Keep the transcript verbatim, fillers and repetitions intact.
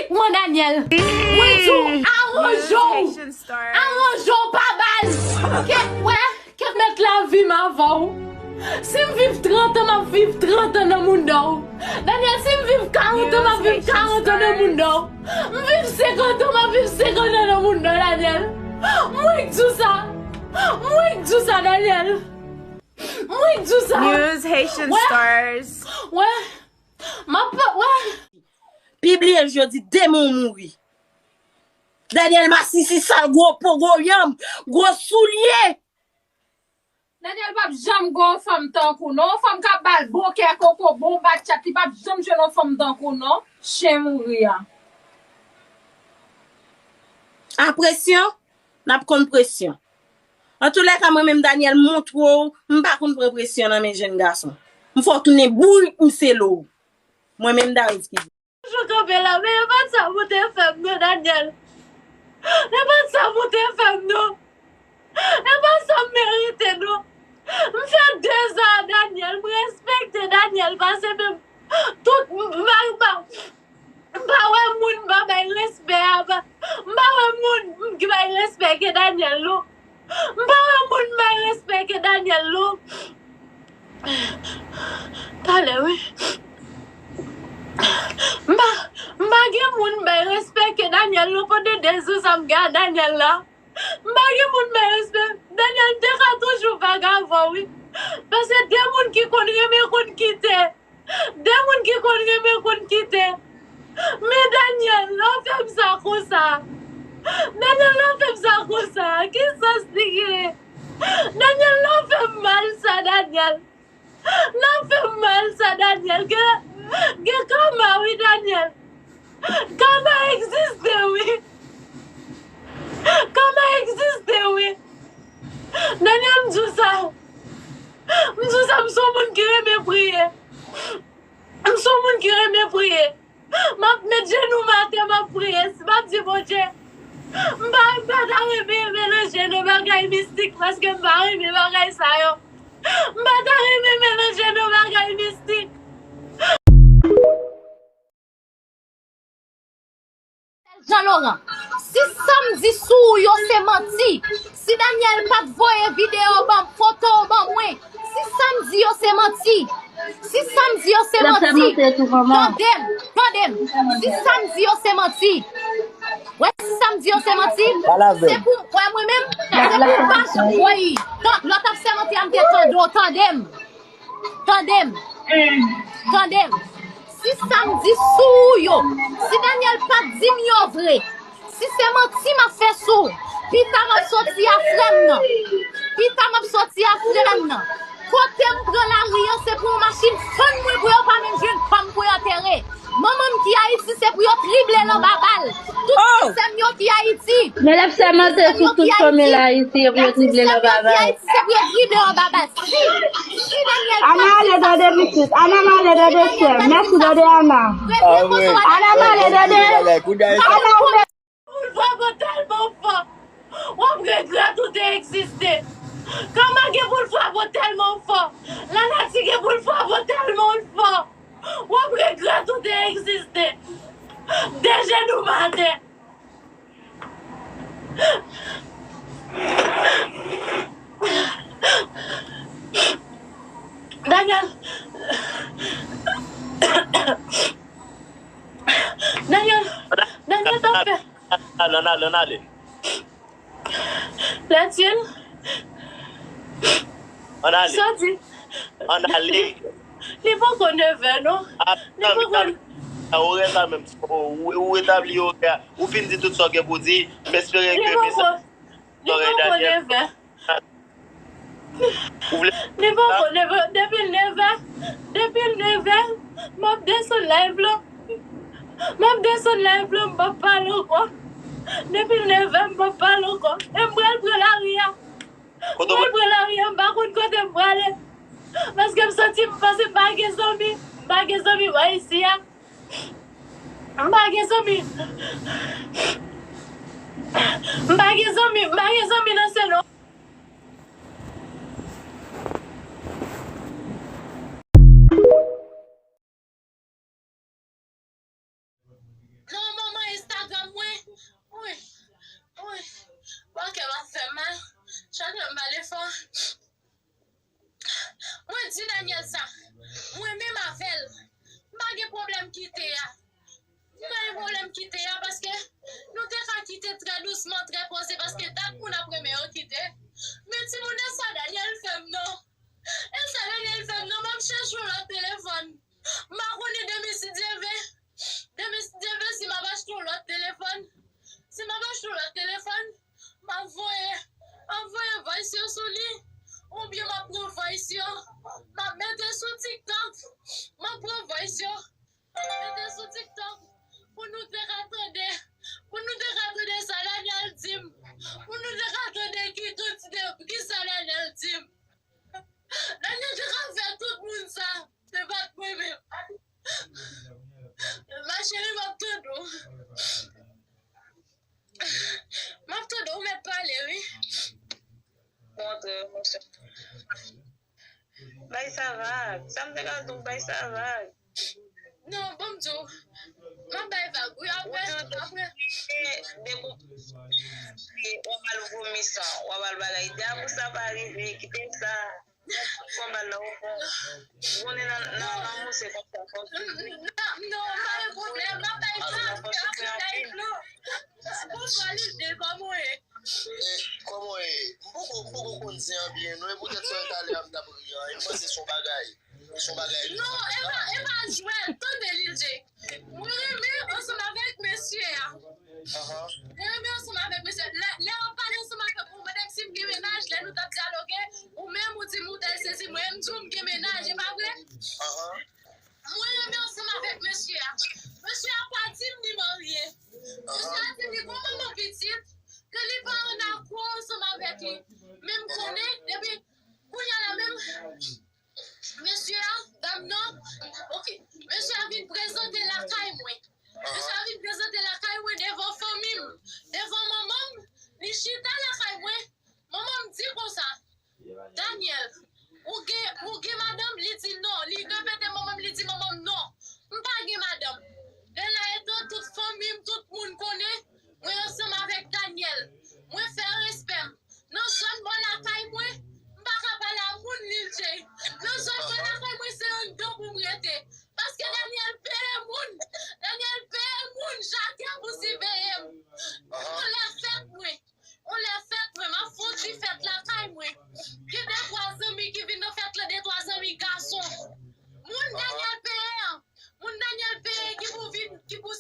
Kòman, Daniel? Mwen di w, aranje w. Aranje w pa baz. Kèt, wè, kèt mèt lavi m avè w. Si m viv trant an, m ap viv trant an nan mounda w. Daniel, si m viv karant an, m ap viv karant an nan mounda w. M viv senkant an, m ap viv senkant an nan mounda w, Daniel. Mwen k di w sa. Mwen k di w sa, Daniel. Mwen k di w sa. News, Haitian Stars. Wè. M ap, wè. Pibliye l jodi, demen w mouri. Daniel masisi sal, gwo po, gwo yanm, gwo soulye. Daniel p ap janm gen yon fanm tankou w, non. Yon fanm k ap ba l bon kè koko, bon batchat, li p ap janm jwenn yon fanm tankou w, non. Chen mouri a. A presyon, n ap konn presyon. Antoulèka, mwen menm, Daniel, montre w, m pa konn pran presyon nan men jenn gason. M fè w tounen bourik, m sele w. Mwen menm, Darius ki di. Toujou kanpe la, men e pa sa pou te fè m, non, Daniel. E pa sa pou te fè m, non. E pa sa m merite, non. M fè dezan a Daniel, m respekte Daniel pase menm tout, m pa, m pa, m pa wè moun m pa bay respè a, pa, m pa wè moun ki bay respè ke Daniel, non. M pa wè moun bay respè ke Daniel, non. Talè, wi. M pa, m pa gen moun bay respè ke Daniel, non, pandan dezan sa m gen a Daniel la. M pa gen moun bay respè. Daniel, m te ka toujou vag avè w, wi. Paske de moun ki konn renmen konn kite. De moun ki konn renmen konn kite. Men Daniel, lè w fè m sa konsa. Daniel, lè w fè m sa konsa. Ki sans li genyen? Daniel, lè w fè m mal sa, Daniel. Lè w fè m mal sa, Daniel. Gen, gen kama, wi, Daniel. Kama egziste, wi. Kama egziste, wi. Daniel, m di w sa. M di w sa, m se yon moun ki renmen priye. M se yon moun ki renmen priye. M ap met jenou m atè, m ap priye. M ap di, Bondye, m pa, m pa ta renmen melanje nan bagay mistik, paske m pa renmen bagay sa yo. M pa ta renmen melanje nan bagay mistik. Jean Laurent, si sa m di sou ou yo se manti, si Daniel pa t voye videyo ban m, foto ban mwen, si sa m di yo se manti, si sa m di yo se manti, tande m, tande m, si sa m di yo se manti, wè, si sa m di yo se manti, se pou, wè, mwen menm, se pou m pa janm voye. Tan, lè w t ap sèmante a, m te tande w, tande m. Tande m. Tande m. Si sa m di sou ou yo, si Daniel pa t di m yo vre, si se manti m ap fè sou ou, pita m ap soti a frè m nan. Pita m ap soti a frè m nan. Kote m pran lari an, se pou yon machin fann mwen pou yo pa menm jwenn kò m pou yo antere. Manman m ki Ayiti, se pou yo trible l anba bal. Tout ti sè m yo ki Ayiti. Men l ap sèmante sou tout fanmi l Ayiti, e pou yo trible l anba bal. Se pou yo trible yo anba bal. Si, si Daniel Ana ale tande pitit. Ana m ale tande sè m. Mèsi tande Ana. Ana m ale tande. Ana ale. Pou l frape w tèlman fò, w ap regrèt ou te egziste. Kama gen pou l frape w tèlman fò. Lanati gen pou l frape w tèlman fò. W ap regrèt ou te egziste. De jenou m atè. Daniel. Daniel. Daniel, t ap fè. Ann ale, ann ale. Lètil. Ann ale. Sa w di? Ann ale. Li poko nevè, non. Li poko. Orè sa menm, ou, ou retabli orè a. Ou fin di tout sa w gen pou di. M espere ke mesaj. Li poko nevè. Li poko nevè. Depi l nevè. Depi l nevè. M ap desann live lan. M ap desann live lan, m p ap pale ankò. Depi l nevè, m p ap pale ankò. E m pral pran lari a. M pral pran lari a, m pa konn kote m prale. Paske m santi m, paske m pa gen zanmi. M pa gen zanmi bò isi a. M pa gen zanmi. M pa gen zanmi, m pa gen zanmi nan Seno. Chak lè m pale fò, mwen di Daniel sa. Mwen menm avè l, m pa gen pwoblèm kite a. M pa gen pwoblèm kite a paske nou te ka kite trè dousman, trè poze, paske dat moun ap renmen yo kite. Men timoun, e sa Daniel fè m non. E sa Daniel fè m non, m ap chèche yon lòt telefòn. M pa konnen demen si Dye vle. Demen si Dye vle, si m ap achte yon lòt telefòn. Si m ap achte yon lòt telefòn, m ap voye, m ap voye voice yo sou li. Oubyen m ap pran voice yo, m ap mete sou TikTok. M ap pran voice yo, m ap mete sou TikTok. Pou nou te ka tande, pou nou te ka tande sa Daniel di m. Pou nou te ka tande ki kantite, ki sa Daniel di m. Daniel te ka fè tout moun sa. Se pa t mwen menm. Ma chérie, m ap tande w. M ap tande w, ou mèt pale, wi. Montre, montre. Bay sa vag. Sa m te ka di w, bay sa vag. Non, bon, m di w. M ap bay vag, wi, apre, apre. Depi w ap al vomi san, w ap al bagay. Di a pou sa pa rive, kite sa. Konba la ou fè. Konnen nan, nan lanmou se konsa, fòk ou fè. Non, non, pa gen pwoblèm. M ap bay sa, apre, apre, non. Bonswa, Lil Jay, kòman w ye? Kòman w ye? M poko, m poko konn zen an byen, non, e poutèt sa talè a m t ap ri an, e m panse se yon bagay. Se yon bagay. Non, e pa, e pa jwèt. Tande, Lil Jay. Mwen renmen ansanm avèk mesye a. Mwen renmen ansanm avèk mesye a. Lè, lè w ap pale ansanm avèk yon madam, si m gen mennaj, lè nou t ap dyaloge, ou menm ou di m ou t al sezi mwen, m di w m gen mennaj, e pa vre? Mwen renmen ansanm avèk mesye a. Mesye a pa di m li marye. Mesye a di m li gon manman pitit, ke li pa ann akò ansanm avèk li. Men m konnen, depi kounye a la menm, mesye a, dam nan, ok, mesye a vin prezante lakay mwen. Mesye a vin prezante lakay mwen devan fanmi m, devan manman m. Li chita lakay mwen. Manman m di konsa, Daniel, ou gen, ou gen madanm? Li di non. Li repete manman m, li di manman m non. M pa gen madanm. De la etan, tout fanmi m, tout moun konnen mwen ansanm avèk Daniel. Mwen fè respè m. Nan zòn bò lakay mwen, m pa ka pale a moun, Lil Jay. Nan zòn bò lakay mwen, se anndan pou m rete. Paske Daniel peye moun. Daniel peye moun chak jou pou siveye m. Yon lè fèt mwen. Yon lè fèt mwen, m ap fè yon ti fèt lakay mwen. Gen de twa zanmi ki vin nan fèt lan, de twa zanmi gason. Moun Daniel peye an. Moun Daniel peye ki pou vin, ki pou